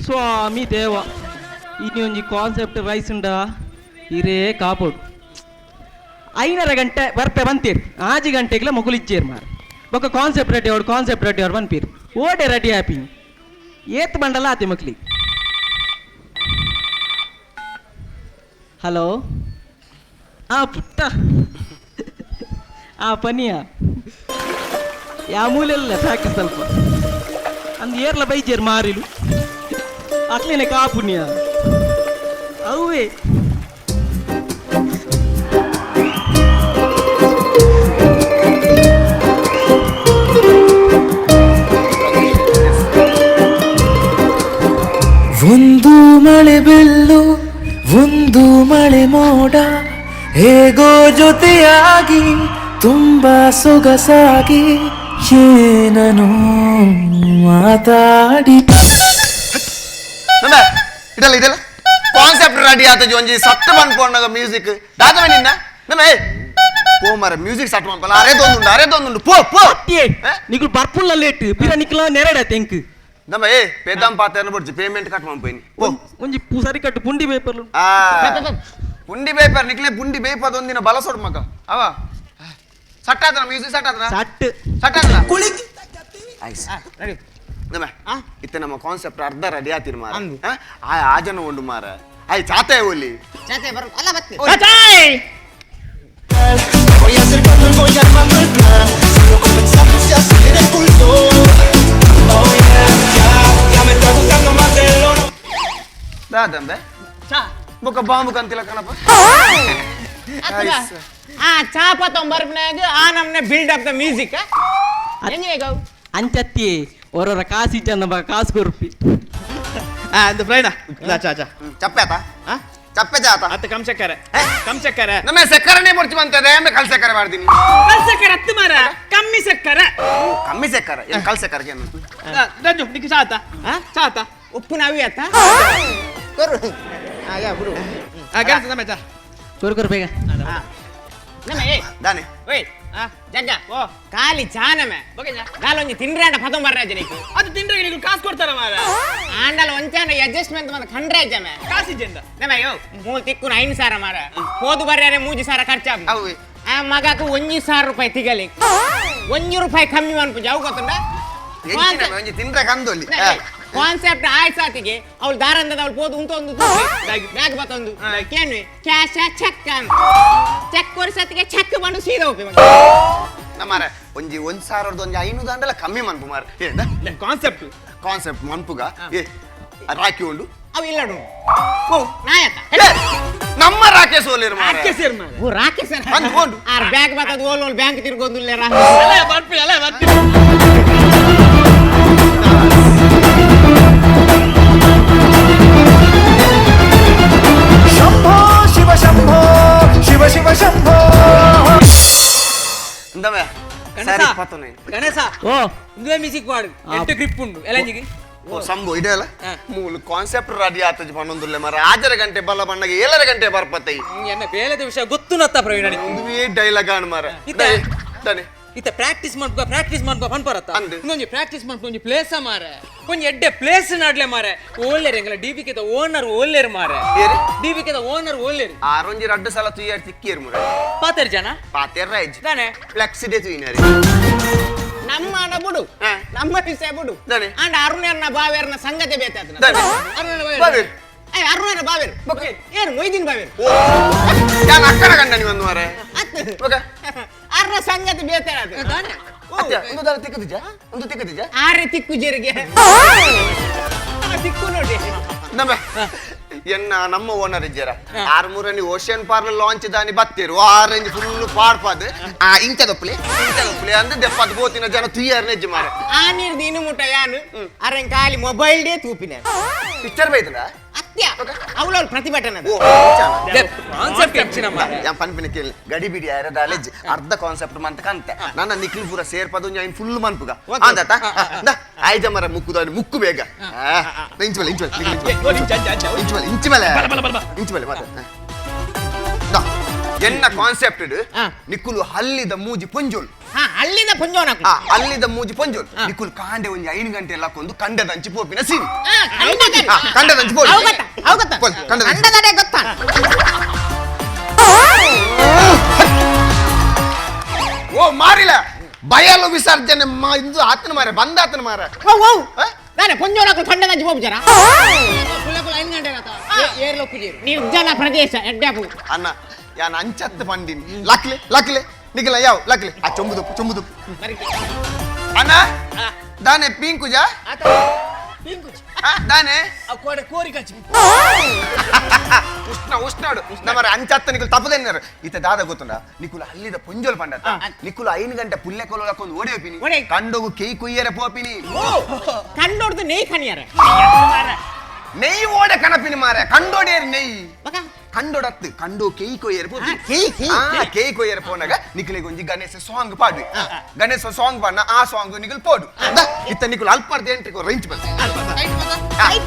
ಸ್ವಾಮಿ ದೇವ ಇನ್ನೊಂಜಿ concept rice ಉಂಡಾ ಇರೇ ಕಾಪೋಡು 5:30 ಗಂಟೆ ಬರ್ಪೆ ಬಂತೀರ್ 6 ಗಂಟೆಗೆಲ್ಲ ಮೊಗುಲಿಜ್ಜೇರ್ ಮಾರ ಬೊಕ್ಕ ಕಾನ್ಸೆಪ್ಟ್ ರೆಡಿ ಅವಡು ಕಾನ್ಸೆಪ್ಟ್ ರೆಡಿ ಅವ್ರು ಬಂಪೀರ್ ಓಡೆ ರೆಡಿ ಆಪಿ ಏತ್ ಬಂಡಲ ಆತಿ ಮಕ್ಳಿ. ಹಲೋ ಆ ಪುಟ್ಟ ಆ ಪನಿಯ ಯಾ ಮೂಲೆಲ್ಲ ಸಾಕು ಸ್ವಲ್ಪ ಅಂದ್ ಏರ್ಲ ಬೈಜೇರ್ ಮಾರಿಲು ಅಕ್ಲೇನೆ ಕಾಪುಣ್ಯ ಅವೇ. ಒಂದು ಮಳೆ ಬೆಲ್ಲು ಒಂದು ಮಳೆ ಮೋಡ ಹೇಗೋ ಜೊತೆಯಾಗಿ ತುಂಬಾ ಸೊಗಸಾಗಿ ಏನನು ಮಾತಾಡಿ ಇದಲ್ಲ ಇದಲ್ಲ ಕಾನ್ಸೆಪ್ಟ್ ರೆಡಿ ಆತ ಒಂಜಿ ಸಟ್ ಮನ್ಪೊಂಡಾಗ ಮ್ಯೂಸಿಕ್ ದಾದವೆ ನಿನ್ನ ನಮ್ಮ ಏ ಪೋ ಮಾರ ಮ್ಯೂಸಿಕ್ ಸಟ್ ಮನ್ಪಲ್ಲ ಅರೆ ದೊಂದುಂಡು ಅರೆ ದೊಂದುಂಡು ಪೋ ಪೋ ನಿಗುಲು ಬರ್ಪುಲ್ಲ ಲೇಟ್ ಪಿರ ನಿಕ್ಲ ನೆರಡ ತೆಂಕ್ ನಮ್ಮ ಏ ಪೇದಾಂ ಪಾತೇನ ಬುಡ್ಜಿ ಪೇಮೆಂಟ್ ಕಟ್ ಮನ್ಪೋಯ್ನಿ ಪೋ ಒಂಜಿ ಸರಿ ಕಟ್ಟು ಪುಂಡಿ ಪೇಪರ್ ಆ ಪುಂಡಿ ಪೇಪರ್ ನಿಕ್ಲೆ ಪುಂಡಿ ಪೇಪರ್ ಒಂದಿನ ಬಲಸೊಡ್ ಮಗ ಅವ ಸಟ್ ಆತನ ಮ್ಯೂಸಿಕ್ ಸಟ್ ಆತನ ಸಟ್ ಸಟ್ ಆತನ ಐಸ್ ನಮ್ಮ ಇತ್ತೆ ನಮ್ಮ ಕಾನ್ಸೆಪ್ಟ್ ಅರ್ಧ ರೆಡಿ ಆತಿನ ಮಾರ ಆ ಆ ಜನ ಉಂಡು ಮಾರ ಆಯ್ ಚಾತೆ ಒಲಿ ಚಾತೆ ಬರ ಅಲ್ಲ ಬತ್ತಿ. Voy acercando y voy armando el plan. Si lo comenzamos se acelera el pulso. Oh yeah, ya, ya me está gustando más de lo ದಾದಂಬೆ ಬೊಕ್ಕ ಬಾಂಬು ಕಂತಿಲ್ಲ ಕಣಪ್ಪ. ಆ ಚಾಪ ತೊಂಬರ್ಪನಾಗ ಆ ನಮ್ನೆ ಬಿಲ್ಡ್ ಅಪ್ the music ಹೆಂಗೆ ಗೌ ಅಂಚತ್ತಿ ಒರೊರ ಕಾಸು ಇಜ್ಜಂದ ಮಗ ಕಾಸು ಕೊರ್ಪಿ. ಆ ಪ್ರೈಣ ಚಾ ಚಾ. ಚಪ್ಪೆ ಆತ ಚಪ್ಪೆ ಜಾತ ಅತ್ತ ಕಮ್ ಚಕ್ಕರೆ ಕಮ್ ಚಕ್ಕರೆ ನಮ್ಮ ಸಕ್ಕರೆನೇ ಬೊಡ್ಚಿ ಬಂತದೆ ಆಮೇಲೆ ಕಲ್ ಸಕ್ಕರೆ ಮಾಡ್ತೀನಿ. ಕಲ್ ಸಕ್ಕರೆ ಹತ್ತು ಮಾರ ಕಮ್ಮಿ ಸಕ್ಕರೆ ಕಮ್ಮಿ ಸಕ್ಕರೆ ಏನು ಕಲ್ ಸಕ್ಕರೆ ಏನು ರಂಜು ನಿಕ್ಕೆ ಚಾತ ಚಾತ ಉಪ್ಪು ನಾವಿ ಆತ ಕೊರು ಆ ಯಾ ಬಿಡು. ಆ ಗಣಸ ನಮ್ಮ ಚಾ ಕೊರು ಕೊರು ಬೇಗ. ನಮ್ಮ ಏ ದಾನೆ ಓಯ್ ಜಗ್ಗ ಓ ಖಾಲಿ ಚಾ ನಮೆ ದಾಲೊಂಜಿ ತಿಂಡ್ರಾಂಡ ಪದಂ ಬರ್ರಾಜ ನೀಕು ಅದು ತಿಂಡ್ರೆ ನೀವು ಕಾಸು ಕೊಡ್ತಾರ ಮಾರ ಆಂಡಲ ಒಂಚಾನ ಅಡ್ಜಸ್ಟ್ಮೆಂಟ್ ಬಂದ ಖಂಡ್ರಾಜ ಮೆ ಕಾಸು ಇಜ್ಜಂದ ನಮ್ಮ ಅಯ್ಯೋ ಮೂಲ್ ತಿಕ್ಕು 5,000 ಮಾರ ಹೋದು ಬರ್ಯಾರೆ 3,000 ಖರ್ಚಾಗ ಅವು ಆ ಮಗకు 1,000 ರೂಪಾಯಿ ತಿಗಲಿ 1 ರೂಪಾಯಿ ಕಮ್ಮಿ ಅನ್ಪುಜ ಅವು ಗೊತ್ತುಂಡ ಎಂಚಿನ ಒಂಜಿ ತಿಂಡ್ರೆ ಕಂದೊಲಿ ಕಾನ್ಸೆಪ್ಟ್ ಆಯ್ತು ಸಾತಿಗೆ ಅವಳು ದಾರಂದದ ಅವಳು ಪೋದು ಉಂಟೊಂದು ಬ್ಯಾಗ್ ಬತ್ತೊಂದು ಕೇನ್ವಿ ಕ್ಯಾಶ ಚೆಕ್ ಅಂತ ಚೆಕ್ ಕೊರಿಸತ್ತಿಗೆ ಚೆಕ್ ಬಂದು ಸೀದಾ ಹೋಗಿ ಮಗ. ನಮ್ಮಾರ ಒಂಜಿ 1,000 ಒಂಜಿ 500 ಅಂಡಲ ಕಮ್ಮಿ ಮನ್ಪು ಮಾರ ಏ ಕಾನ್ಸೆಪ್ಟ್ ಕಾನ್ಸೆಪ್ಟ್ ಮನ್ಪುಗ ಏ ರಾಕಿ ಉಂಡು ಅವು ಇಲ್ಲ ನೋಡು ಓ ನಾಯಕ ಏ, ನಮ್ಮ ರಾಕೇಶ್ ಓಲಿರು ಮಾರ ಆಕೆ ಸೇರ್ ಮಾರ ಓ ರಾಕೇಶ್ ಸರ್ ಅಂದ್ ಕೊಂಡು. ಆರ್ ಬ್ಯಾಗ್ ಬತ್ತದ ಓಲ್ ಓಲ್ ಬ್ಯಾಂಕ್ ತಿರ್ಗೊಂದುಲ್ಲ ರಾ ಅಲ್ಲ ಬರ್ಪಿ ಅಲ್ಲ ಬರ್ಪಿ. ಶಂಭೋ ಶಿವ ಶಂಭೋ ಶಿವ ಶಿವ ಶಂಭೋ. ಇಂದಮೆ ಗಣೇಶ ಸರಿ ಪತ್ತನೆ ಗಣೇಶ ಓ ಇಂದುವೆ ಮ್ಯೂಸಿಕ್ ಪಾಡು ಎಟ್ಟು ಗ್ರಿಪ್ ಉಂಡು ಎಲಂಜಿಗೆ ಓ ಸಂಭು ಇದೆ ಅಲ್ಲ ಮೂಲ ಕಾನ್ಸೆಪ್ಟ್ ರೆಡಿ ಆತಜ್ ಪನ್ನೊಂದುಲ್ಲೆ ಮಾರ 6 ಗಂಟೆ ಬಲ್ಲ ಬಣ್ಣಗೆ 7 ಗಂಟೆ ಬರ್ಪತ್ತೈ ಎನ್ನ ಬೇಲೆದ ವಿಷಯ ಗೊತ್ತು ನತ್ತ ಪ್ರವೀಣ ಒಂದುವೇ ಡೈಲಾಗ್ ಆನ್ ಮಾರ ಇತ್ತೆ? ದಾನೆ ಇತ್ತ ಪ್ರಾಕ್ಟೀಸ್ ಮಾಡ್ಕೊ ಪ್ರಾಕ್ಟೀಸ್ ಮಾಡ್ಕೊ ಪನ್ಪರತ್ತ ಅಂದ್. ಇನ್ನೊಂಜಿ ಪ್ರಾಕ್ಟೀಸ್ ಮಾಡ್ಕೊ ಒಂಜಿ ಪ್ಲೇಸ್ ಮಾರೆ ಒಂಜಿ ಎಡ್ಡೆ ಪ್ಲೇಸ್ ನಾಡ್ಲೆ ಮಾರೆ ಓಲ್ಲೇರ್ ಎಂಗಲ ಡಿ ಬಿ ಕೆದ ಓನರ್ ಓಲ್ಲೇರ್ ಮಾರೆ ಏರಿ? ಡಿ ಬಿ ಕೆದ ಓನರ್ ಓಲ್ಲೇರ್ ಆರೊಂಜಿ ರಡ್ಡು ಸಲ ತುಯ್ಯಾರ್ ತಿಕ್ಕಿಯರ್ ಮುರ ಪಾತೆರ್ ಜನ ಪಾತೆರ್ ರೈಜ್ ದಾನೆ ಫ್ಲೆಕ್ಸ್ ಡೇ ತುಯ್ಯಿನಾರಿ ನಮ್ಮ ಅಣ್ಣ ಬಿಡು ಹಾ. ನಮ್ಮ ವಿಷಯ ಬಿಡು ದಾನೆ. ಅಂಡ್ ಅರುಣರ್ನ ಬಾವೇರ್ನ ಸಂಗತಿ ಬೇಕಾತನ ದಾನೆ. ಅರುಣನ ಬಾವೇರ್. ಏ ಅರುಣನ ಬಾವೇರ್ ಏನು ಮೊಯ್ದಿನ್ ಬಾವೇರ್ ಓ ಯಾನ್ ಅಕ್ಕನ ಗಂಡನಿ ಒಂದು ಮಾರೆ ಅತ್ತು ಓಕೆ ಅರ್ನ ಸಂಗತಿ ಬೇತಾರ ಅದು ದಾನೆ ಅತ್ಯ ಒಂದು ದಾರ ತಿಕ್ಕದಿಜ ಒಂದು ತಿಕ್ಕದಿಜ ಆರೆ ತಿಕ್ಕು ಜೀರಿಗೆ ತಿಕ್ಕು ನೋಡಿ ನಮ್ಮ ಎನ್ನ ನಮ್ಮ ಓನರ್ ಇಜ್ಜರ ಆರು ಮೂರನಿ ಓಷನ್ ಪಾರ್ಲ್ ಲಾಂಚ್ ದಾನಿ ಬತ್ತೀರು ಆರೆಂಜ್ ಫುಲ್ ಪಾರ್ಪಾದ್ ಆ ಇಂಚದೊಪ್ಪಲೆ ಇಂಚದೊಪ್ಪಲೆ ಅಂದ್ ದೆಪ್ಪದ್ ಬೋತಿನ ಜನ ತುಯ್ಯಾರ್ ನೆಜ್ಜಿ ಮಾರೆ ಆ ನೀರ್ದು ಇನ್ನು ಮುಟ್ಟ ಯಾನು ಅರೆನ್ ಖಾಲಿ ಮೊಬೈಲ್ ಡೇ ತೂಪಿನ ಪಿಕ್ಚರ್ ಬೈತದ ಅತ್ಯ ಅವಳವ್ರ ಪ್ರತಿಭಟನೆ ಓ ಕಾನ್ಸೆಪ್ಟ್ ಹೆಚ್ಚಿನ ಮಾರೆ ಯಾನ್ ಪನ್ಪಿನ ಕೇಳಿ ಗಡಿ ಬಿಡಿ ಆರ ದಾಲೆಜ್ ಅರ್ಧ ಕಾನ್ಸೆಪ್ಟ್ ಮಂತ ಕಂತೆ ನನ್ನ ನಿಖಿಲ್ ಪೂರ ಸೇರ್ಪದು ಜಾಯಿನ್ ಫುಲ್ ಮನ್ಪುಗ ಅಂದತ ಆಯ್ಜ ಮರ ಮುಕ್ಕುದ ಮುಕ್ಕು ಬೇಗ ಇಂಚು ಮೇಲೆ ಇಂಚು ಮೇಲೆ ಇಂಚು ಮೇಲೆ ಇಂಚು ಮೇಲೆ ಇಂಚು ಮೇಲೆ ಮಾತ್ರ ಎನ್ನ ಕಾನ್ಸೆಪ್ಟ್ ನಿಕ್ಕುಲು ಹಲ್ಲಿದ ಮೂಜಿ ಪುಂಜುಲ್ ಹಾ ಅಲ್ಲಿದ ಪೊಂಜೋನ ಅಲ್ಲಿದ ಮೂಜಿ ಪೊಂಜೋನ್ ನಿಕುಲ್ ಕಾಂಡೆ ಒಂಜಿ 5 ಗಂಟೆ ಎಲ್ಲ ಕೊಂದು ಕಂಡದಂಚಿ ಪೋಪಿನ ಸೀನ್ ಕಂಡದಂಚಿ ಪೋಪಿ ಕಂಡದಡೆ ಗೊತ್ತಾ ಓ ಮಾರಿಲ್ಲ ಬಯಲು ವಿಸರ್ಜನೆ ಇಂದು ಆತನ ಮಾರ ಬಂದಾತನ ಮಾರ ನಾನೇ ಪೊಂಜೋನಕು ಕಂಡದಂಚಿ ಪೋಪುಜರ ನಿರ್ಜನ ಪ್ರದೇಶ ಎಡ್ಡಾಪು ಅಣ್ಣ ಯಾನ್ ಅಂಚತ್ತು ಪಂಡಿನಿ ಲಕ್ಲೆ ಲಕ್ಲೆ ನಿಗಲ ಯಾವ ಲಕ್ಲೆ ಆ ಚೊಂಬುದುಪ್ಪು ಚೊಂಬುದುಪ್ಪು ಅಣ್ಣ ದಾನೆ ಪಿಂಕುಜ ದಾನೆ ಉಷ್ಣ ಉಷ್ಣಾಡು ನಮ್ಮರ ಅಂಚತ್ತ ನಿಕುಲ್ ತಪ್ಪದೇನಾರು ಇತ್ತ ದಾದ ಗೊತ್ತುಂಡ ನಿಕುಲ ಅಲ್ಲಿದ ಪೊಂಜೋಲ್ ಪಂಡ ನಿಕುಲ 5 ಗಂಟೆ ಪುಲ್ಲೆ ಕೊಲೊಂದು ಓಡಿ ಹೋಪಿನಿ ಕಂಡೋಗು ಕೇಯ್ ಕುಯ್ಯರೆ ಪೋಪಿನಿ ಕಂಡೋಡ್ದು ನೆಯ್ ಕಣಿಯರೆ ನೆಯ್ ಓಡೆ ಕಣಪಿನಿ ಮಾರೆ ಕಂಡೋಡೇರಿ ನೆಯ್ ಕಂಡೋಡತ್ತು ಕಂಡು ಕೇಯ್ ಕೊಯ್ಯರೆ ಪೋಪಿ ಕೇಯ್ ಕೊಯ್ಯರೆ ಪೋನಾಗ ನಿಕುಲಿಗೆ ಒಂಜಿ ಗಣೇಶ ಸಾಂಗ್ ಪಾಡ್ವಿ ಗಣೇಶ ಸಾಂಗ್ ಪಾಡ್ನ ಆ ಸಾಂಗ್ ನಿಕುಲ್ ಪೋಡು ಇತ್ತ ನಿಕುಲ್ ಅಲ್ಪರ್ದ ಎಂಟ್ರಿ ರೇಂಜ್ ಬಂತು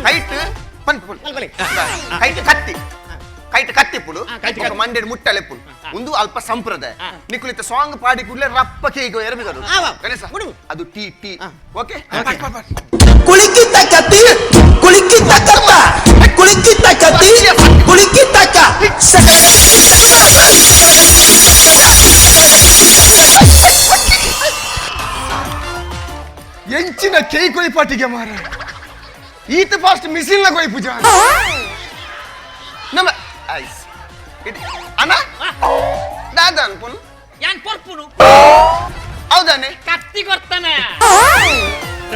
ಹೈಟ್ ಕೈಟ್ ಕತ್ತಿ ಕೈಟ್ ಕತ್ತಿಪ್ಪುಡು ಮಂಡೆಡ್ ಮುಟ್ಟಲೆಪ್ಪುಡು ಒಂದು ಅಲ್ಪ ಸಂಪ್ರದಾಯ ನಿಕುಲಿತ ಸಾಂಗ್ ಪಾಡಿ ಕೂಡಲೇ ರಪ್ಪ ಕೇಕ್ ಎರಬಿದರು ಗಣೇಶ ಅದು ಟೀ ಟೀ ಓಕೆ ಕುಳಿಕಿತ ಕತ್ತಿ ಕುಳಿಕಿತ ಕತ್ತ ಕುಳಿಕಿತ ಕತ್ತಿ ಕುಳಿಕಿತ ಎಂಚಿನ ಕೇಕ್ ಕೊಯ್ಪಾಟಿಗೆ ಮಾರ ಈತ ಫಾಸ್ಟ್ ಮಿಸಿಲ್ ನ ಕೊಯ್ ಪೂಜಾ ನಮ್ಮ ಐಸ್ ಅಣ್ಣ ದಾದ ಅನ್ಪುನು ಯಾನ್ ಪೊರ್ಪುನು ಹೌದಾನೆ ಕತ್ತಿ ಕೊರ್ತಾನೆ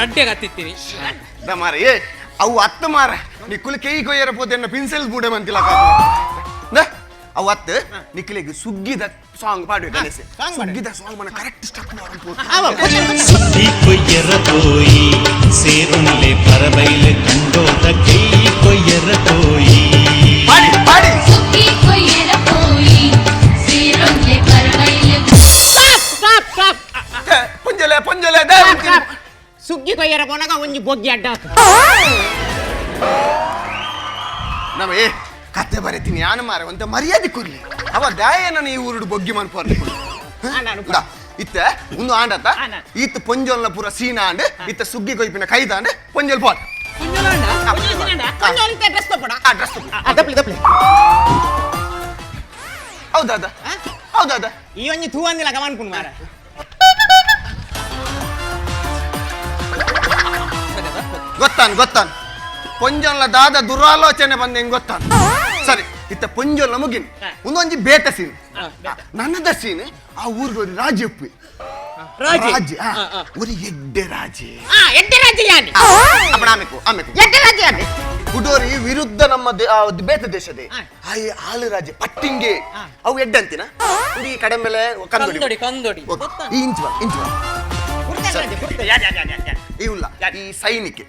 ರಡ್ಡೆ ಕತ್ತಿತ್ತೀನಿ the ಮಾರ ಏ ಅವು ಅತ್ತು ಮಾರ ನಿಕ್ಕುಲ್ ಕೇಯಿ ಕೊಯ್ಯರ ಪೋತೆನ್ನ ಪಿನ್ಸೆಲ್ ಬೂಡೆ ಮಂತಿಲ್ಲ ನ ಅವು ಅತ್ತು ನಿಕ್ಕಲಿಗೆ ಸುಗ್ಗಿದ ಸಾಂಗ್ ಪಾಡುವೆ ಗಣೇಶ ಸುಗ್ಗಿದ ಸಾಂಗ್ ಮನ ಕರೆಕ್ಟ್ ಸ್ಟೆಪ್ ಮಾಡಂಪು ಸುದ್ದಿ ಕೊಯ್ಯರ ಪೋಯಿ ಸೇರುನ್ಲೆ ಪರಬೈಲೆ ಕಂಡೋದ ಕೇಯಿ ಕೊಯ್ಯರ ಪೋಯಿ ಪಾಡಿ ಪಾಡಿ ಸುಗ್ಗಿ ಕೊಯ್ಯರ ಪೋಯಿ ಸೇರುನ್ಲೆ ಪರಬೈಲೆ ಸ್ಟಾಪ್ ಸ್ಟಾಪ್ ಸ್ಟಾಪ್ ಪುಂಜಲೆ ಪುಂಜಲೆ they ಸುಗ್ಗಿ ಕೊಯ್ಯರ ಪೋನಾಗ ಒಂಜಿ ಬೊಗ್ಗಿ ಅಡ್ಡ ನಮ್ಮ ಏ ಕತೆ ಬರೀತೀನಿ ಯಾನು ಮಾರ ಒಂತ ಮರ್ಯಾದೆ ಕೊರ್ಲಿ ಅವ ದಾಯನ ಈ ಊರುಡು ಬೊಗ್ಗಿ ಮನ್ಪೋರ್ಲಿ ಇತ್ತ ಒಂದು ಆಂಡತ ಈತ ಪೊಂಜೋಲ್ನ ಪೂರ ಸೀನ ಆಂಡ್ ಇತ್ತ ಸುಗ್ಗಿ ಕೊಯ್ಪಿನ ಕೈದಾಂಡ್ ಪೊಂಜೋಲ್ ಪಾಟ್ ಹೌದಾದ ಹೌದಾದ ಈ ಒಂಜಿ ತೂ ಅಂದಿಲ್ಲ ಗಮನ್ಪುನ್ ಮಾರ ಗೊತ್ತಾನ್ ಗೊತ್ತಾನ್ ಪೊಂಜೋಲ್ನ ದಾದ ದುರಾಲೋಚನೆ ಬಂದ ಹೆಂಗ್ ಗೊತ್ತಾನ್ ಸರಿ ಇತ್ತ ಪೊಂಜೋಲ್ನ ಮುಗಿನ್ ಒಂದೊಂಜಿ ಬೇಟ ಸೀನ್ ನನ್ನದ ಸೀನ್ ಆ ಊರಿಗೆ ರಾಜಿ ಉಪ್ಪಿ ರಾಜಿ ஒரு ಎಡ್ಡೆ ರಾಜಿ ಎಡ್ಡೆ ರಾಜಿ ಯಾನಿ ಅಪ್ಪಣ ಆಮೆಕು ಆಮೆಕು ಎಡ್ಡೆ ರಾಜಿ ಯಾನಿ ಕುಡೋರಿ ವಿರುದ್ಧ ನಮ್ಮ ಬೇತ ದೇಶದೆ ಆಯ್ ಆಳು ರಾಜೆ ಪಟ್ಟಿಂಗೆ ಅವು ಎಡ್ಡೆ ಅಂತಿನ ಈ ಕಡೆ ಮೇಲೆ ಕಂದೋಡಿ ಕಂದೋಡಿ ಈ ಇಂಚು ಬಾ ಇಂಚು ಬಾ ಈ ಉಲ್ಲ ಈ ಸೈನಿಕೆ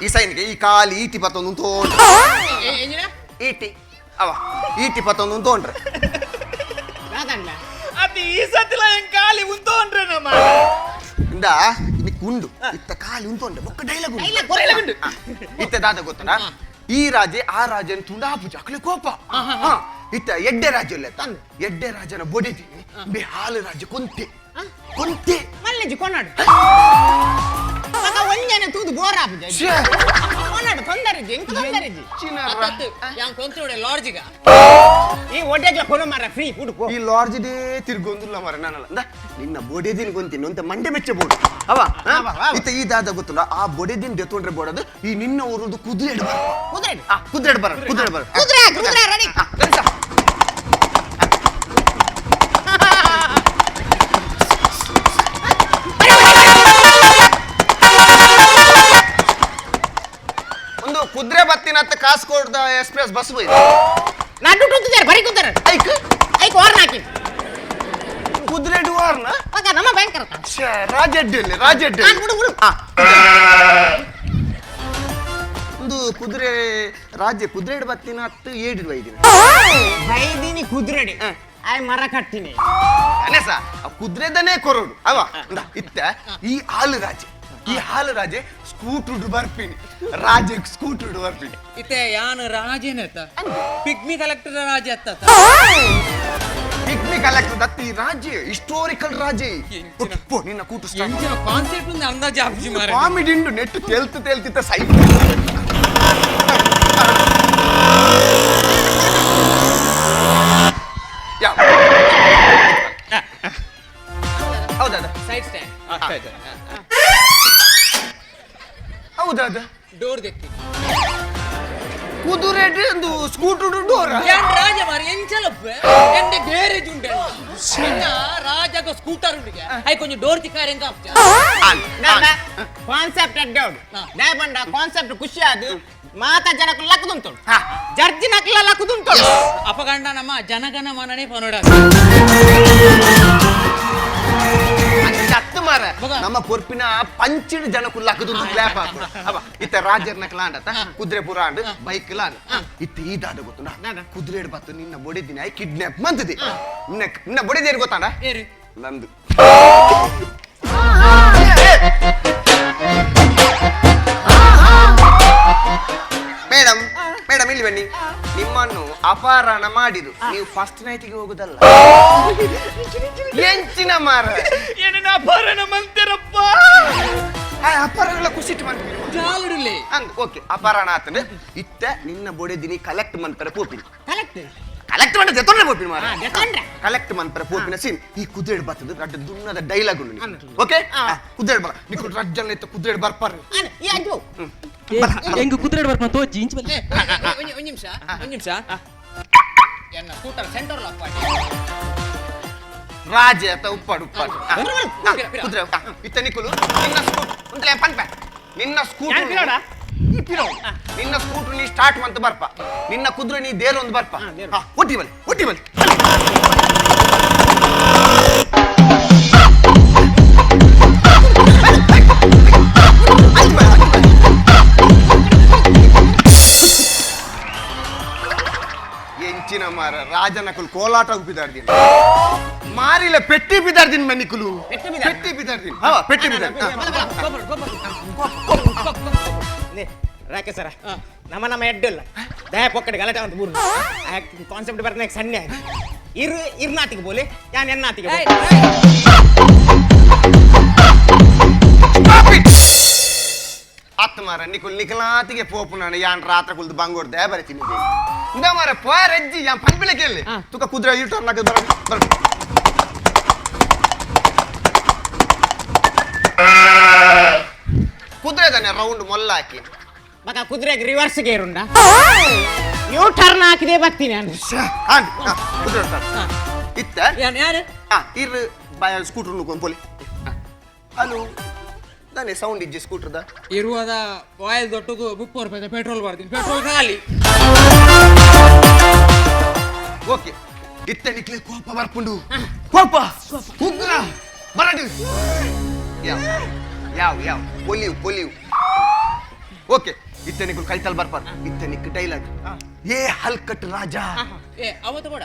ಈ ಸೈನಿಕೆ ಈ ಕಾಲಿ ಈಟಿ ಪತ್ತೊಂದು ತೋಂಡ್ರೆ ಈಟಿ ಅವ ಈಟಿ ಪತ್ತೊಂದು ತೋಂಡ್ರೆ ಅದು ಈ ಸತಿಲ ಕಾಲಿ ಉಂತೋಂಡ್ರೆ ನಮ್ಮ ಇಂದ ಉಂಡು ಇತ್ತ ಕಾಲಿ ಉಂತೋಂಡ್ರೆ ಬೊಕ್ಕ ಡೈಲಾಗ್ ಉಂಡು ಇತ್ತ ದಾದ ಗೊತ್ತನಾ ಈ ರಾಜೆ ಆ ರಾಜನ ತುಂಡಾಪುಜ ಅಕ್ಲೆ ಕೋಪ ಇತ್ತ ಎಡ್ಡೆ ರಾಜ ಇಲ್ಲ ಎಡ್ಡೆ ರಾಜನ ಬೊಡಿದ್ದೀನಿ ಬೆ ಹಾಲು ರಾಜ ಕೊಂತೆ ಕೊಂತೆ ಮಲ್ಲೆಜಿ ಕೊನಾಡು ಮಗ ಒಂಜನೆ ತೂದು ಬೋರ್ ಆಪುಜ ಕೊನಾಡು ತೊಂದರೆಜಿ ಎಂಕ ತೊಂದರೆಜಿ ಯಾನ್ ಕೊಂತೋಡೆ ಲಾಡ್ಜಿಗ ಈ ಒಡೆಜ್ಲ ಕೊನು ಮಾರ ಫ್ರೀ ಫುಡ್ ಪೋ ಈ ಲಾಡ್ಜ್ ಡೇ ತಿರ್ಗೊಂದುಲ್ಲ ಮಾರ ನಾನಲ್ಲ ಅಂದ ನಿನ್ನ ಬೊಡೆದಿನ ಗೊಂತೀನಿ ಅಂತ ಮಂಡೆ ಮೆಚ್ಚ ಬೋಡು ಅವ ಇತ್ತ ಈ ದಾದ ಗೊತ್ತಲ್ಲ ಆ ಬೊಡೆದಿನ ದೆತ್ತೊಂಡ್ರೆ ಬೋಡದು ಈ ನಿನ್ನ ಊರದು ಕುದುರೆ ಕುದುರೆ ಕುದುರೆ ಬರ ಕುದುರೆ ಬರ ಕುದುರೆ ಕುದುರೆ ರೆಡಿ ಒಂದು ಕುದುರೆ ಬತ್ತಿನತ್ತ ಕಾಸ್ಕೋಡ್ದ ಎಕ್ಸ್ಪ್ರೆಸ್ ಬಸ್ ಹೋಯ್ತು ನಡು ಟುತ್ತಿದ್ದಾರೆ ಬರಿ ಕೂತಾರೆ ಐಕ್ ಐಕ್ ವಾರ್ನ್ ಹಾಕಿ ಕುದುರೆ ಡುವಾರ್ನ ಮಗ ನಮ್ಮ ಭಯಂಕರ ಛೇ ರಾಜಡ್ಡಿ ರಾಜಡ್ಡಿ ಬಿಡು ಬಿಡು ಒಂದು ಕುದುರೆ ರಾಜ್ಯ ಕುದುರೆ ಬತ್ತಿನ ಹತ್ತು ಏಳು ಬೈದಿನ ಬೈದಿನಿ ಕುದುರೆ ಆಯ್ ಮರ ಕಟ್ಟಿನಿ ಅನೇಸ ಕುದುರೆದನೇ ಕೊರೋಡು ಅವ ಇತ್ತ ಈ ಹಾಲು ರಾಜೆ ಈ ಹಾಲು ರಾಜೆ ಸ್ಕೂಟರ್ ಬರ್ಪಿನಿ ರಾಜೆ ಸ್ಕೂಟರ್ ಬರ್ಪಿನಿ ಇತ್ತೆ ಯಾನು ರಾಜೇನತ್ತ ಪಿಗ್ಮಿ ಕಲೆಕ್ಟರ್ ರಾಜೆ ಅತ್ತ. Pigmy collector ದತ್ತಿ ರಾಜೆ ಹಿಸ್ಟೋರಿಕಲ್ ರಾಜೆ ಪೋ ನಿನ್ನ ಕೂಟು ಸ್ಟಾರ್ಟ್ ಎಂಚಿನ ಕಾನ್ಸೆಪ್ಟ್ ಒಂದು ಅಂದಾಜು ಆಫೀಸ್ ಮಾರೆ ಕಾಮಿಡಿ ಉಂಡು ನೆಟ್ಟು ತೆಲ್ತು ತೆಲ್ತಿತ್ತ ಸೈಡ್ ಹೌದಾ ಸೈಡ್ ಸ್ಟ್ಯಾಂಡ್ ಹೌದಾ ಡೋರ್ ದೆತ್ತಿ ಕುದುರೆ ಒಂದು ಸ್ಕೂಟರ್ ಡೋರ್ ಏನ್ ರಾಜ ಮಾರಿ ಎಂಚಲಪ್ಪ ಎಂಡೆ ಗ್ಯಾರೇಜ್ ಉಂಟು ನಿನ್ನ ರಾಜಗ ಸ್ಕೂಟರ್ ಉಂಡಿಗೆ I ಕೊಂಚ ಡೋರ್ ತಿಕ್ಕಾರೆ ಎಂತ ಕಾನ್ಸೆಪ್ಟ್ ಅಡ್ಡೌಡ್ ದಾಯಬಂಡ ಕಾನ್ಸೆಪ್ಟ್ ಖುಷಿ ಆದು ಮಾತಾ ಜನಕ್ಕೆ ಲಕ್ಕದುಂಟು ಜಡ್ಜಿ ನಕ್ಲ ಲಕ್ಕದುಂಟು ಅಪಗಂಡ ನಮ್ಮ ಜನಗಣ ಮನನೇ ಪನೋಡ ಹತ್ತು ಮಾರ ನಮ್ಮ ಪೊರ್ಪಿನ ಪಂಚಿಡ್ ಜನ ಕುಲ್ಲಾಕದು ಕ್ಲಾಪ್ ಹಾಕು ಅವ ಇತ್ತ ರಾಜರ್ನ ಕ್ಲಾಂಡತ ಕುದುರೆ ಪುರಾಂಡ್ ಬೈಕ್ ಲಾಂಡ್ ಇತ್ತ ಈ ದಾದ ಗೊತ್ತುಂಡ ಕುದುರೆ ಬತ್ತು ನಿನ್ನ ಬೊಡಿದಿನ ಕಿಡ್ನಾಪ್ ಮಂತದಿ ನಿನ್ನ ಬೊಡಿದೇರು ಗೊತ್ತಾಂಡ ನಂದು ಮೇಡಮ್ ಮೇಡಮ್ ಇಲ್ಲಿ ಬನ್ನಿ ನಿಮ್ಮನ್ನು ಅಪಹರಣ ಮಾಡಿದು ನೀವು ಫಸ್ಟ್ ನೈಟಿಗೆ ಹೋಗುದಲ್ಲ ಎಂಚಿನ ಮಾರ ಏನನ್ನ ಅಪಹರಣ ಮಂತಿರಪ್ಪ ಅಪಹರಣ ಖುಷಿ ಜಾಲುಡುಲೆ ಅಂದ್ ಓಕೆ ಅಪಹರಣ ಆತನ ಇತ್ತ ನಿನ್ನ ಬೊಡೆದಿನಿ ಕಲೆಕ್ಟ್ ಮಂತರ ಪೋಪಿನಿ ಕಲೆಕ್ಟ್ ಕಲೆಕ್ಟ್ ಮಾಡಿ ದೆತ್ತೊಂಡ್ರೆ ಪೋಪಿನಿ ಮಾರ ಕಲೆಕ್ಟ್ ಮಂತರ ಪೋಪಿನ ಸೀನ್ ಈ ಕುದುರೆ ಬರ್ತದೆ ರಡ್ಡ ದುನ್ನದ ಡೈಲಾಗ್ ಉಂಡು ಓಕೆ ಕುದುರೆ ಬರ ನಿಕ್ಕು ರಡ್ಜನ ಇತ್ತ ಕುದುರೆ ಬರ್ಪಾರ ಹೆಂಗ್ ಕುದುರೆ ಬರ್ಪ ತೋಚಿ ಇಂಚ್ ಬಲ್ಲಿ ಒಂದು ನಿಮಿಷ ಒಂದು ನಿಮಿಷ ಎನ್ನ scooter centre lock ಮಾಡಿ ರಾಜೆ ಅತ ಉಪ್ಪಾಡು ಉಪ್ಪಾಡು ಕುದುರೆ ಇತ್ತ ನಿಕ್ಕುಲು ನಿನ್ನ ಸ್ಕೂಟರ್ ಒಂದ್ಲೆ ಪನ್ಪೆ ನಿನ್ನ ಸ್ಕೂಟರ್ ಈ ಪಿರೋ ನಿನ್ನ ಸ್ಕೂಟರ್ ನೀ ಸ್ಟಾರ್ಟ್ ಮಂತ ಬರ್ಪ ನಿನ್ನ ಕುದುರೆ ನೀ ದೇರ್ ಒಂದು ಬರ್ಪ ಒಟ್ಟಿ ಬಲಿ ಒಟ್ಟಿ ಬಲಿ ಎಂಚಿನ ಮಾರ ರಾಜನಕುಲು ಕೋಲಾಟ ಉಪ್ಪಿದಾರ್ದಿನ ಮಾರಿಲ್ಲ ಪೆಟ್ಟಿ ಬಿದಾರ್ದಿನ ಮನಿಕುಲು ಪೆಟ್ಟಿ ಬಿದಾರ್ದಿನ ಹಾ ಪೆಟ್ಟಿ ಬಿದಾರ್ದಿನ ರಾಕೇಶ್ ಸರ ನಮ್ಮ ನಮ್ಮ ಎಡ್ಡಿಲ್ಲ ದಯ ಪೊಕ್ಕಡೆ ಗಲಾಟೆ ಅಂತ ಬೂರು ಕಾನ್ಸೆಪ್ಟ್ ಬರ್ತಾನೆ ಸಣ್ಣ ಆಯ್ತು ಇರು ಇರ್ನಾತಿಗೆ ಬೋಲೆ ಯಾನ್ ಎನ್ನಾತಿಗೆ ಬೋಲೆ ಅತ್ತ ಮಾರ ನಿಕುಲ್ ನಿಕಲಾತಿಗೆ ಪೋಪು ನಾನು ಯಾನ್ ರಾತ್ರ ಕುಲ್ದು ಬಂಗೋರ್ ದಯ ಬರತೀನಿ ಇಂದ ಮಾರ ಪೋಯರ್ ಅಜ್ಜಿ ಯಾನ್ ಪನ್ಪಿಲೆ ಕೇಳಿ ತುಕ ಕುದುರೆ ಯೂಟರ್ನ್ ಹಾಕಿ ಬರ ಬರ ಕುದುರೆ ತಾನೆ ರೌಂಡ್ ಮೊಲ್ಲ ಹಾಕಿ ಮಗ ಕುದುರೆಗೆ ರಿವರ್ಸ್ ಗೇರ್ ಉಂಡ ಯೂ ಟರ್ನ್ ಹಾಕಿದೆ ಬರ್ತೀನಿ ನಾನು ಕುದುರೆ ಇತ್ತ ಇರು ಬಾಯ ಸ್ಕೂಟರ್ ನುಕೊಂಡ್ ಪೋಲಿ ಹಲೋ ನಾನೇ ಸೌಂಡ್ ಇಜ್ಜಿ ಸ್ಕೂಟರ್ದ ಇರುವುದ ಆಯಿಲ್ ದೊಡ್ಡದು 30 ರೂಪಾಯಿ ಪೆಟ್ರೋಲ್ ಬರ್ತೀನಿ ಪೆಟ್ರೋಲ್ ಖಾಲಿ ಓಕೆ ಇತ್ತ ನಿಕ್ಲೆ ಕೋಪ ಬರ್ಪುಂಡು ಕೋಪ ಉಗ್ರ ಬರಡು ಯಾವ ಯಾವ ಯಾವ ಪೊಲಿವು ಪೊಲಿವು ಓಕೆ ಇತ್ತ ನಿಕ್ಲು ಕೈತಲ್ ಬರ್ಪಾರ ಇತ್ತ ನಿಕ್ ಡೈಲಾಗ್ ಏ ಹಲ್ಕಟ್ ರಾಜ ಏ ಅವತ್ತು ಕೂಡ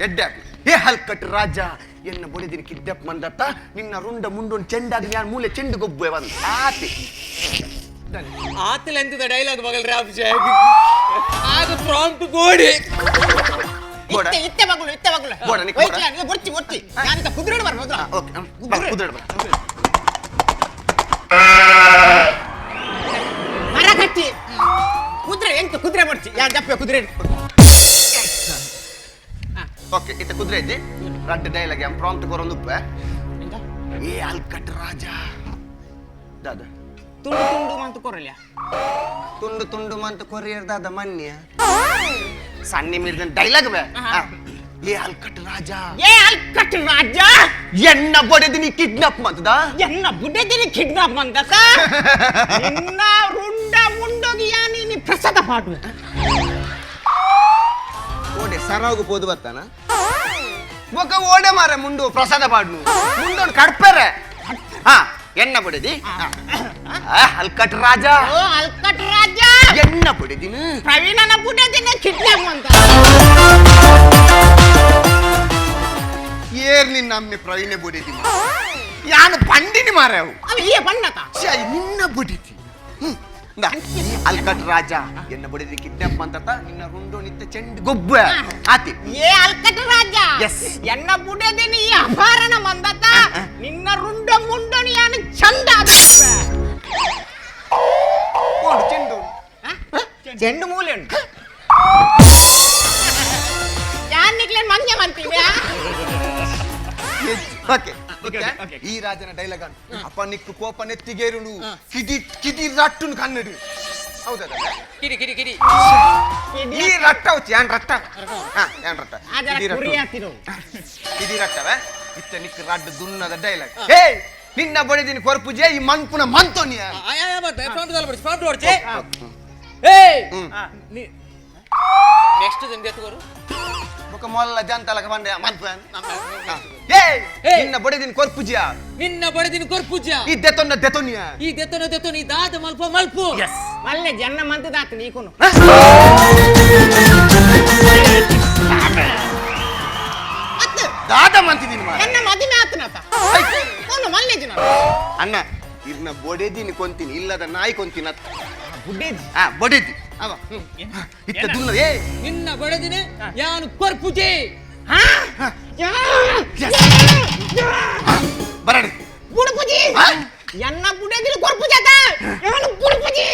ಎಡ್ಡೆ ಏ ಹಲ್ಕಟ್ ರಾಜ ಎನ್ನ ಬೊಡಿದಿನ ಕಿಡ್ನಾಪ್ ಮಂದತ್ತ ನಿನ್ನ ರುಂಡ ಮುಂಡೊಂದು ಚೆಂಡಾಗಿ ನಾನು ಮೂಲೆ ಚೆಂಡು ಗೊಬ್ಬೆ ಬಂದು ಆತಿ ಆತಲ ಎಂತದ ಡೈಲಾಗ್ ಮಗಲ್ರಿ ಅಭಿಷೇಕ್ ಆಗ ಪ್ರಾಂಪ್ಟ್ ಗೋಡಿ ಇತ್ತೆ ಇತ್ತೆ ಮಗಳು ಇತ್ತೆ ಮಗಳು ಬೋಡ ನಿಕ್ ಬೋಡ ಬೊರ್ಚಿ ಬೊರ್ಚಿ ನಾನು ಕುದುರೆ ಬರ್ಬೋದು ಓಕೆ ಕುದುರೆ ಬರ ಮರ ಕಟ್ಟಿ ಕುದುರೆ ಎಂತ ಕುದುರೆ ಬೊರ್ಚಿ ಯಾರು ದಪ್ಪ ಕುದುರೆ ಓಕೆ ಇತ್ತ ಕುದುರೆ ಇದ್ದಿ ರಡ್ಡ ಡೈಲಾಗ್ ಯಾನ್ ಪ್ರಾಂಪ್ಟ್ ಕೊರೊಂದು ಉಪ್ಪೆ ಏ ಅಲ್ಕಟ್ ರಾಜ ದಾದ ತುಂಡು ತುಂಡು ಮಂತು ಕೊರಲ್ಯ ತುಂಡು ತುಂಡು ಮಂತು ಕೊರಿಯರ್ ದಾದ ಮನ್ಯ ಸಣ್ಣ ಮೀರಿದ ಡೈಲಾಗ್ ಬೇ ಏ ಅಲ್ಕಟ್ ರಾಜ ಏ ಅಲ್ಕಟ್ ರಾಜ ಎನ್ನ ಬೊಡೆದಿನಿ ಕಿಡ್ನಾಪ್ ಮಂತದ ಎನ್ನ ಬುಡೆದಿನಿ ಕಿಡ್ನಾಪ್ ಮಂತಕ ನಿನ್ನ ರುಂಡ ಮುಂಡೋಗಿ ಯಾನಿ ನೀ ಪ್ರಸಾದ ಪಾಡುವೆ ಓಡೆ ಸರಾಗು ಪೋದು ಬರ್ತಾನ ಬೊಕ ಓಡೆ ಮಾರ ಮುಂಡು ಪ್ರಸಾದ ಪಾಡ್ನು ಮುಂಡೋನ್ ಕಡ್ಪೆರೆ ಹಾ ಎನ್ನ ಬುಡೆದಿ ಅಲ್ಕಟ್ ರಾಜ ಓ ಅಲ್ಕಟ್ ರಾಜ ಎನ್ನ ಬುಡೆದಿನ ಪ್ರವೀಣನ ಬುಡೆದಿನ ಕಿಡ್ನಾಪ್ ಅಂತ ಏರ್ ನಿನ್ನ ಅಮ್ಮೆ ಪ್ರವೀಣ ಬುಡೆದಿನ ಯಾನು ಪಂಡಿನಿ ಮಾರವು ಅವ ಈ ಬಣ್ಣತ ಶ್ಯಾ ನಿನ್ನ ಬುಡಿತಿ ಅಲ್ಕಟ್ ರಾಜ ಎನ್ನ ಬಡಿದಿ ಕಿಡ್ನಾಪ್ ಅಂತ ನಿನ್ನ ರುಂಡೋ ನಿತ್ತ ಚೆಂಡು ಗೊಬ್ಬ ಆತಿ ಏ ಅಲ್ಕಟ್ ರಾಜ ಎಸ್ ಎನ್ನ ಬುಡದಿನಿ ಈ ಅಪಹರಣ ಮಂದತ ನಿನ್ನ ರುಂಡ ಮುಂಡೋನಿ ಯಾನು ಚಂದ ಓಡು ಚೆಂಡು ಚೆಂಡು ಮೂಲೆ ಉಂಟು ಯಾನ್ ನಿಕ್ಲೇನ್ ಮಂಗೆ ಮಂತೀವಿ ಓಕೆ ಈ ರಾಜನ ಡೈಲಾಗ್ ಅಪ್ಪ ನಿಕ್ಕು ಕೋಪ ನೆತ್ತಿಗೇರುನು ಕಿಡಿ ಕಿಡಿ ರಟ್ಟುನು ಕನ್ನಡಿ ಹೌದಾ ಕಿಡಿ ಕಿಡಿ ಕಿಡಿ ಈ ರಟ್ಟ ಉಚ್ಚಿ ಯಾನ್ ರಟ್ಟ ಹಾ ಯಾನ್ ರಟ್ಟ ಕಿಡಿ ರಟ್ಟು. ಕಿಡಿ ರಟ್ಟವೆ ಇತ್ತ ನಿಕ್ಕು ರಡ್ಡು ದುನ್ನದ ಡೈಲಾಗ್ ಹೇ ನಿನ್ನ ಬಡಿದಿನ ಕೊರ್ಪುಜೆ ಈ ಮನ್ಪುನ ಮಂತೋನಿ ನೆಕ್ಸ್ಟ್ ಎತ್ತುವರು ಬೊಕ ಮೊಲ್ಲ ಜಂತಲಕ ಬಂಡೆ ಮನ್ಪು ಹೇ ನಿನ್ನ ಬಡಿದಿನ ಕೊರ್ಪುಜಿಯ ನಿನ್ನ ಬಡದಿನ ಕೊರ್ಪುಜ ಈ ದೆತೊನ್ನ ದೆತೊನಿಯ ಈ ದೆತೊನ ದೆತೊನಿ ದಾದ ಮಲ್ಪ ಮಲ್ಪು ಮಲ್ಲೆ ಜನ್ನ ಮಂತದಾತು ನೀಕುನು ದಾದ ಮಂತಿದ್ದೀನಿ ಮಾರ್ರೆ. ಎನ್ನ ಮದಿಮೆ ಆತನತ ಅವನು ಮಲ್ಲೆ ಜನ ಅಣ್ಣ ಇರ್ನ ಬೊಡೆದಿನಿ ಕೊಂತೀನಿ ಇಲ್ಲದ ನಾಯಿ ಕೊಂತೀನಿ ಅತ್ತ ಬುಡ್ಡೆಜಿ ಹಾ ಬೊಡೆದಿ ಅವ ಇತ್ತ ದುನ್ನದ ಏ ನಿನ್ನ ಬಡದಿನ ಯಾನು ಕೊರ್ಪುಜೆ ಬರಡಿ ಬುಡುಪುಜಿ ಎನ್ನ ಬುಡದಿನ ಕೊರ್ಪುಜಾತ ಯಾನು ಬುಡುಪುಜಿ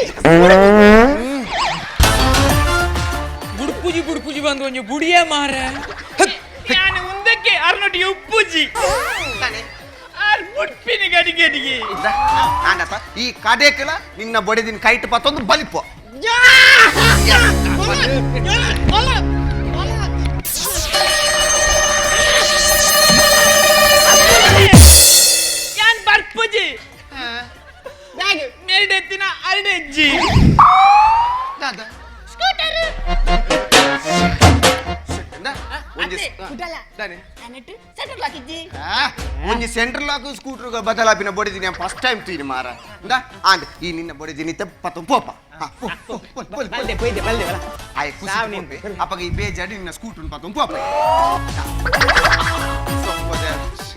ಬುಡ್ಪುಜಿ ಬುಡ್ಪುಜಿ ಬಂದು ಒಂಜಿ ಬುಡಿಯೇ ಮಾರ ಯಾನು ಉಂದಕ್ಕೆ ಅರ್ನೊಟ್ಟಿ ಉಪ್ಪುಜಿ ಆರ್ ಬುಡ್ಪಿನಿ ಗಡಿಗೆ ಅಡಿಗೆ ಆಂಡಪ್ಪ ಈ ಕಡೆಕಲ ನಿನ್ನ ಬೊಡೆದಿನ ಕೈಟ್ ಪತ್ತೊಂದು ಬಲಿಪು ಯಾನ್ ಬರ್ಪುಜಿ ಮೇಲ್ಡೆತ್ತಿನ ಅರಡೆಜ್ಜಿ ಒಂಜಿ ಸೆಂಟ್ರಲ್ ಲಾಕ್ ಸ್ಕೂಟರ್ ಬದಲಾಪಿನ ಬೊಡೆದಿನಿ ಫಸ್ಟ್ ಟೈಮ್ ತೀನಿ ಮಾರ ಇಂದ ಆಂಡ್ ಈ ನಿನ್ನ ಬೊಡೆದಿನಿ ಪತ್ತ ಪೋಪ ಆಯ್ ಖುಷಿ ಪೋಪೆ ಅಪ್ಪಗ ಈ ಬೇಜಾಡಿ ನಿನ್ನ ಸ್ಕೂಟರ್ ಪತ್ತ ಪೋಪ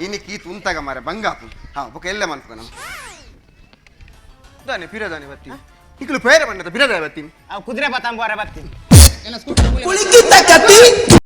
ಇನ್ನಿಕ್ಕೆ ಈ ತುಂತಾಗ ಮಾರ ಬಂಗಾಪು ಹಾ ಬೊಕ ಎಲ್ಲ ಮನ್ಪುಗ ನಮ್ಮ ದಾನೆ ಪಿರದಾನೆ ಬತ್ತೀನಿ ಇಕ್ಲು ಪೇರೆ ಬಣ್ಣದ ಪಿರದಾನೆ ಬತ್ತೀನಿ ಕುದುರೆ ಬತ್ತಾಂಬೋರ ಬತ್ತೀನಿ ಕುಳಿಕಿತ ಕತಿ.